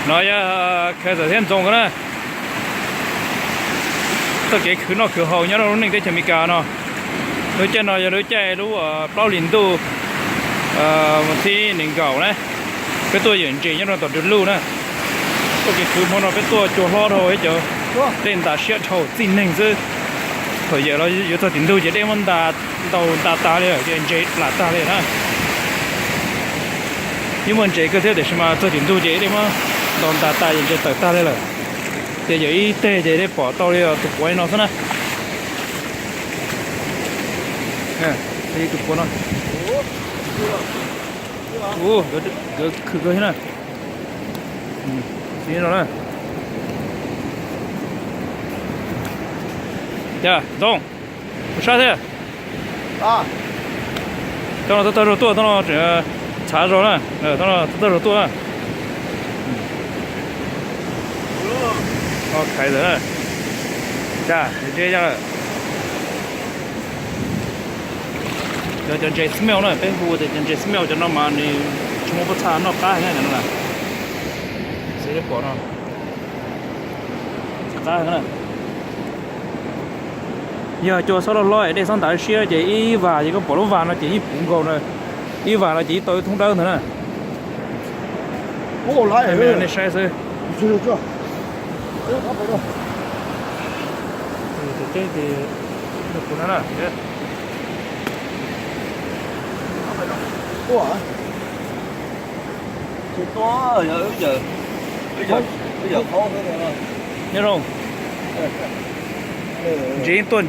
No yog Khawm Txawm thiab Ntxoov nkawd na. Txoj kev khwv noj khwv haus nyob rau lub neej teb chaws Amelikas no. Lub caij no yog lub caij lub plaub hlis ntuj, thib nees nkaum na. Peb tuaj yawm ntses nyob rau tom Dub Luj na. Txoj kev khwv hmo no peb tuaj cua hlob dhau thiab cov dej ntas siab dhau txij neeg xwb. Thaum yawm los yuav txog tim ntug ces dej muab ntaus ntas tas li lawm ces ntses plam tag li na. Yeej muaj ntses kawg thiab tiam sis mas txog tim ntug ces dej muab ntaus ntas tas ces ntses tawm tag li lawm. Ces yawm ib teg ces dej pom tau li tus puav no xwb na. Tus puav no. Nkawd khwv kawg thiab na. Txiv no na. Cas Ntxoov, ua sab thiab. Tau no tau tawg zog tuaj, tau no tseem txhav zog na. Tau no tau tawg zog tuaj na. Khaiv ntawd na. Cas ntses ya lawm. Cov ntses smell na, peb hu tias cov ntses smell cov no mas nws tsis muaj pob txha noj qab heev na cov no na. Xwb pom no. Qab heev na. Yog cua xob loj hlob es dej xob ntas siab ces ib vas ces koj pom lub vas no ces yeej puv nkaus na. Ib vas no ces yeej tau ib thoob dawb ntawd na. Nej saib xwb. Nyob zoo. Ntses tuaj.